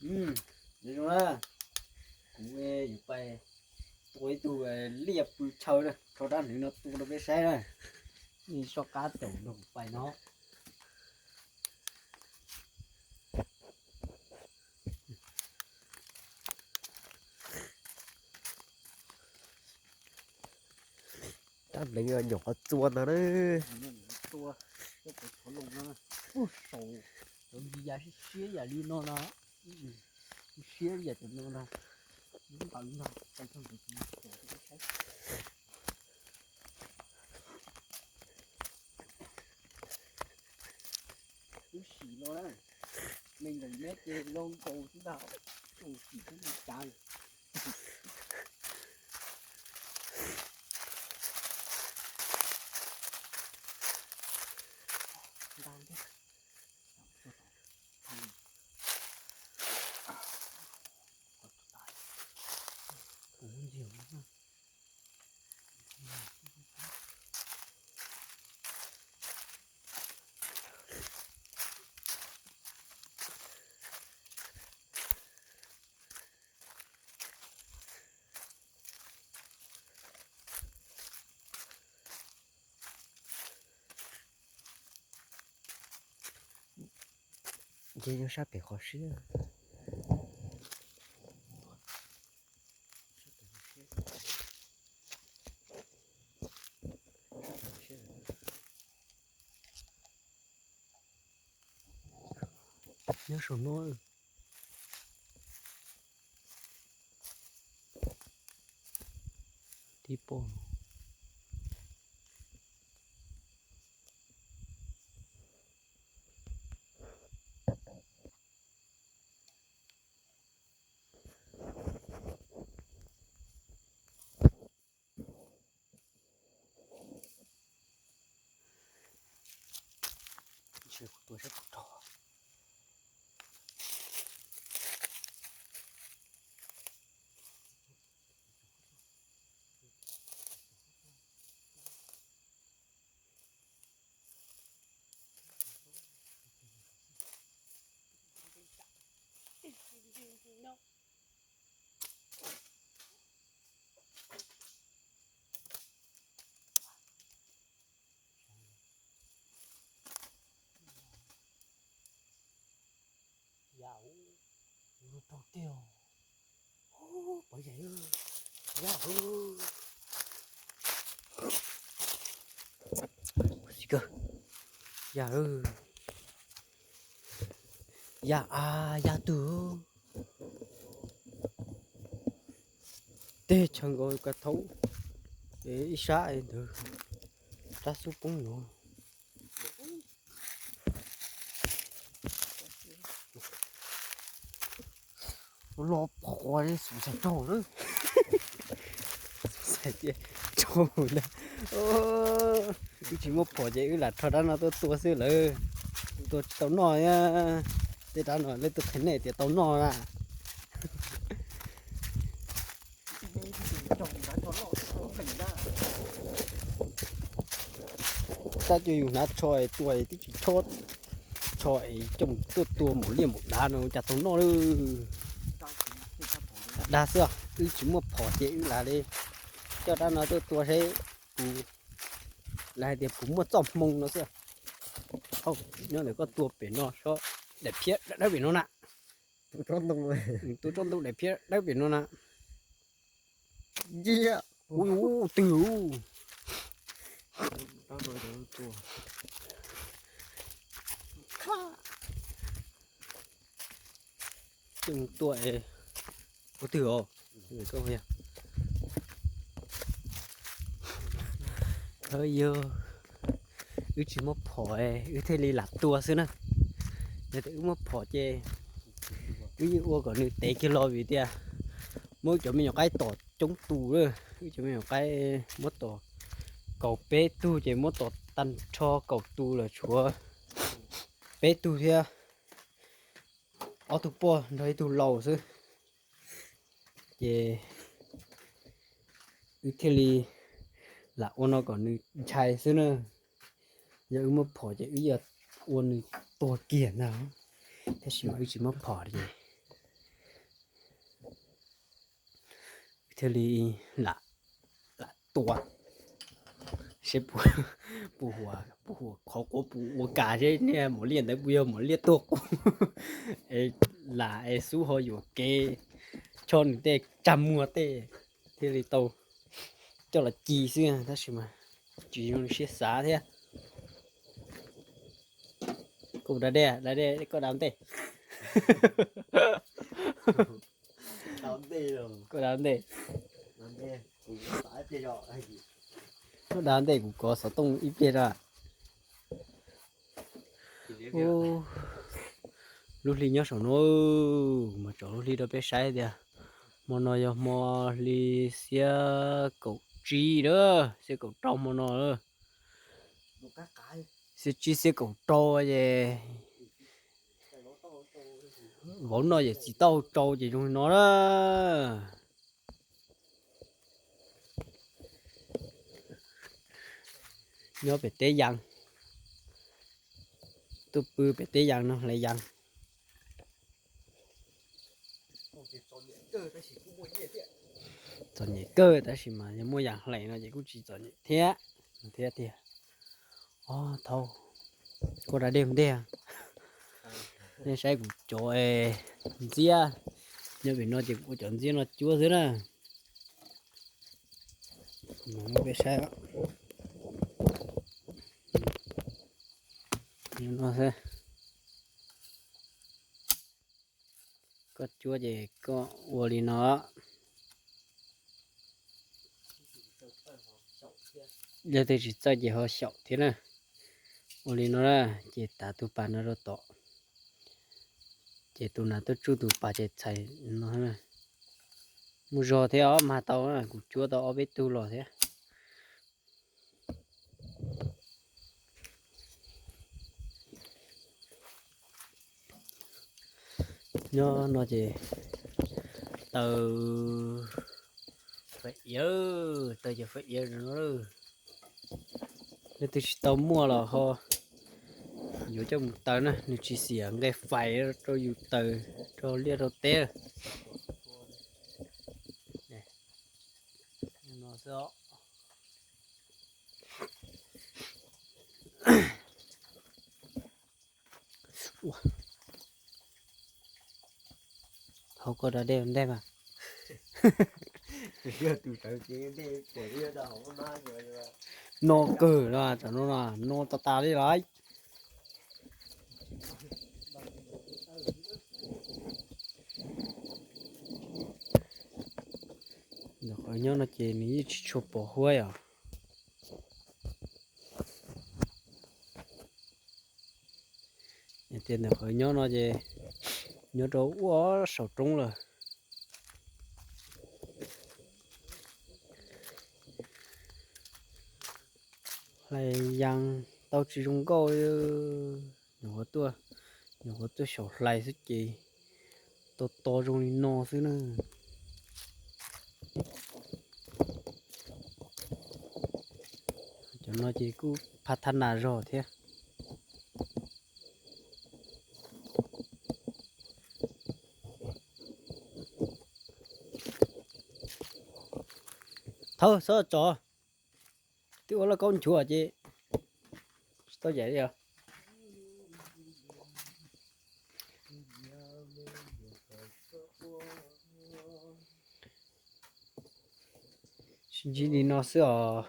Zoo na, kuv yuav pais tua ib tug liaj pw tshaw na, rho rab hneev no tua rau peb saib na. Soj qab caum nrog kuv pais no. Rab hneev nyuam qhuav txua ntag na. Ua saum, cov yas siab siab yam li no no, siab yam cov no no. Wb sim no na, me ntawm neb ces loo nkaus xwb ntag, sim xwb li cas. Nce nyob sab pem qhov siab. Nyob saum no. Tib poj. Yam ub, ub rau tiag. Pov yam, yam ub. Xi kawg, yam, yam a, yam twg. Teg tshaw nkaus kav thaum ib sab ntawd, rab xub poob no. Los phom xub xais raug lawm. Xub xais tias raug ntag. Wb tsis muaj phom ces wb lam rho rab no tuaj tua xwb lawm. Tua tsis tau noj. Tej rab no leej twg qhia nej tias tau noj na. Tab cov yus hnav tsho es tua es twb tsis chob tsho es coj mus tuaj tua mus liaj mus dav no cas tau noj lawm. Dag xwb, wb tsis muaj phom ces wb lam li coj rab no tuaj tua seb puas, lawv hais tias puas muaj txoj hmoo no xwb. Nyob ntawm koj tua pem no, daim phiab dawb pem no na. Tus tsob ntoo daim phiab dawb pem no na. Ua twg? Coj mus tua es ua twg os? Yog wb tsis muaj phom wb thiaj li lam tua xwb na. Yog tias wb muaj phom ces wb yeej ua kom nws tev kiag los vim tias muab cov me nyuam qaib tom coob tus lawm. Wb cov me nyuam qaib muab tom kaum peb tug ces muab tom tag nrho kaum tus lawm tshuav peb tug thiab ob tug poj nrog ib tug laus xwb. Ces wb thiaj li lam ua no kom nws ntshai xwb na. Yog wb muaj phom ces wb yuav ua nws tuag kiag ntag. Tab sis mas wb tsis muaj phom ces thiaj li lam, lam tua seb puas, puas huam, puas huam qhov quav puas ua kas seb niag mos liaj ntawd puas yog mos liaj tuag qub. Es lam es xub ho yuam kev choj nws tej tsag muag tej, thiaj li tau coj los ci xwb tab sis mas tsis zoo li siab xav thiab. Koj da dej, da dej, koj da ntej. Koj da ntej. Koj da ntej kuv kov xov tooj ib pliag da. Lub hli nyob saum no, mas tsom lub hli rau peb saib tias hmo no yog hmo hli xiab kaum tsib lawm, xiab kaum rau hmo no lawm. Xiab tsib xiab kaum rau ces vauv noj yawm txiv tauj rau ces zoo li no na. Nyob pem teb yas, tuaj pw pem teb yas no hlais yas. Txom nyem kawg tab sis mas yog muaj yas hlais no ces kuj tsis txom nyem thiab, thiab tiag. Ob thaub, koj da dej ntej, nej saib kuv cov ntxiab, nyob pem no ces kuv ua cov ntxiab no cuab xwb na. Peb saib no xwb. Koj cuab ces koj ua li no. Leej twg tsis txawj ces ho xyaum thiab na. Ua li no na, ces tav tus pas no rau tom, ces tus nas tuaj tsuj tus pas ces txhais no. Muaj zog thiab os, mag tau na, kuv cuab tau ob peb tug los thiab. Nyob no ces taw fais iav, taw ces fais iav no. Leej twg tsis tau muaj los ho yuav coj mus taw na, nws tsis xiam nqe fais rau yus taws rau liaj rau teb. Hauv koj da dej ntej mas. No kawg los, tam no no tas tas li lawm. Ntawm qhov nyob no ces nws yeej tsis tshua pom huab os. Tias ntawm qhov nyob no ces nyob rau ua saum roob lawm. Hlais yas tau tsis zoo nkauj li. Nyuam qhuav tuaj, nyuam qhuav tuaj xyaum hlais xwb ces to to zoo li no xwb na. Cov no ces kuj pha thab nas zog thiab. Thawb, txhob tso, twb ua lauj kaub nchuav ces tsis tau yaim li os. Sib ntsib li no xwb os.